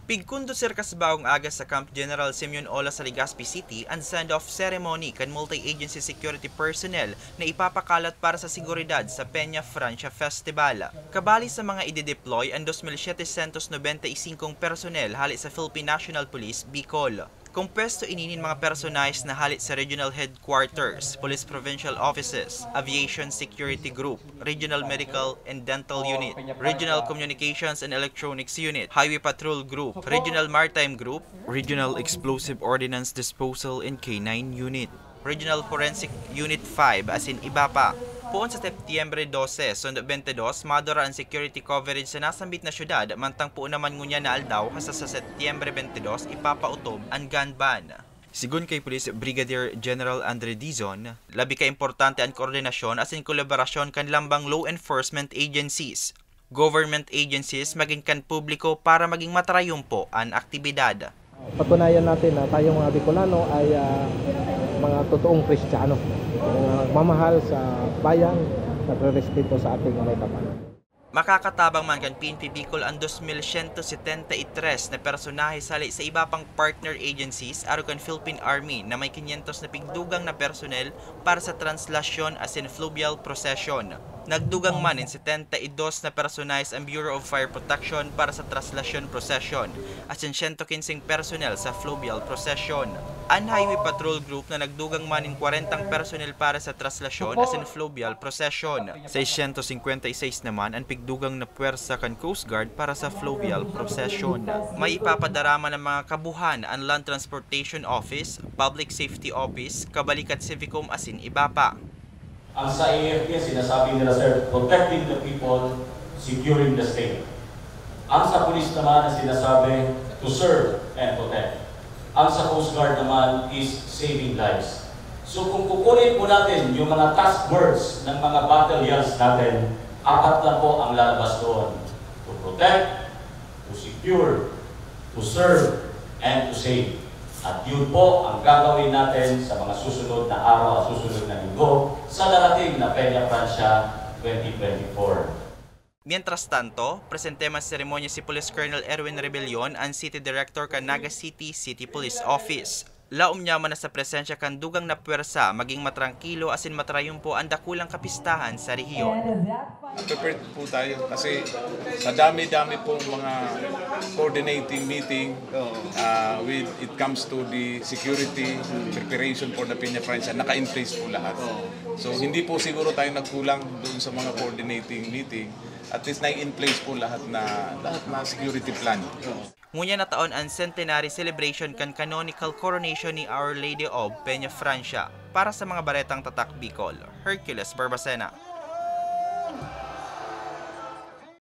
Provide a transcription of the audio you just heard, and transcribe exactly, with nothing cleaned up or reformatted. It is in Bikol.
Pigkondusir kas bagong aga sa Camp General Simeon Ola sa Legazpi City an send-off ceremony kan multi-agency security personnel na ipapakalat para sa seguridad sa Peña Francia Festival. Kabali sa mga ide-deploy an dos mil setecientos noventa y cinco personnel hali sa Philippine National Police, Bicol. Kompwesto ini nin mga personahes na hali sa Regional Headquarters, Police Provincial Offices, Aviation Security Group, Regional Medical and Dental Unit, Regional Communications and Electronics Unit, Highway Patrol Group, Regional Maritime Group, Regional Explosive Ordnance Disposal and K nine Unit, Regional Forensic Unit five asin iba pa. Poon sa Setyembre dose, sundo twenty-two, madura an security coverage sa nasambit na syudad, mantang poon naman ngunyan na aldaw, hasta sa Setyembre twenty-two, ipapautob an gun ban. Sigon kay Police Brigadier General Andre Dizon, labi ka importante an koordinasyon asin kolaborasyon kan lambang law enforcement agencies, government agencies magin kan publiko para maging matarayumpo an aktibidad. Patunayan natin na tayong mga Bicolano ay, ah, mga totoong Kristiyano, mga nagmamahal sa bayan, nagrerespeto sa ating may kapal. Makakatabang man kan P N P Bicol an dos mil siyento setenta y tres na personahe sali sa iba pang partner agencies arog kan Philippine Army na may quinientos na pigdugang na personnel para sa translasyon asin fluvial procession. Nagdugang man nin setenta y dos na personahes ang Bureau of Fire Protection para sa translasyon procession asin siyento kinseng personnel sa fluvial procession. An Highway Patrol Group na nagdugang man nin kwarentang personnel para sa translasyon asin fluvial procession. Seiscientos cincuenta y seis naman an pigdugang na pwersa kan Coast Guard para sa fluvial procession. May ipapadarama ng mga kabuhan an Land Transportation Office, Public Safety Office, Kabalikat Civicom asin iba pa. Ang sa A F P, sinasabi nila, sir, "Protecting the people, securing the state." Ang sa pulis naman, ang sinasabi, "To serve and protect." Ang sa Coast Guard naman is saving lives. So, kung kukunin po natin yung mga task words ng mga battalions natin, apat lang po ang lalabas doon. To protect, to secure, to serve, and to save. At yun po ang gagawin natin sa mga susunod na araw at susunod na linggo sa darating na Peña Francia twenty twenty-four. Mientras tanto, presente man sa seremonya si Police Colonel Erwin Rebellion, an City Director kan Naga City City Police Office. Laom niya man na sa presensya kan dugang na pwersa, maging matrangkilo asin matrayumpo an dakulang kapistahan sa rehiyon. Prepared po tayo kasi sa dami-dami pong mga coordinating meeting, ah, with it comes to the security preparation for the Peña Francia, naka-in place po lahat. So, hindi po siguro tayo nagkulang doon sa mga coordinating meeting. At least, na-in place po lahat na, lahat na security plan. Ngunyan na taon an centenary celebration kan canonical coronation ni Our Lady of Peña Francia. Para sa mga baretang Tatak Bicol, Hercules Barbacena.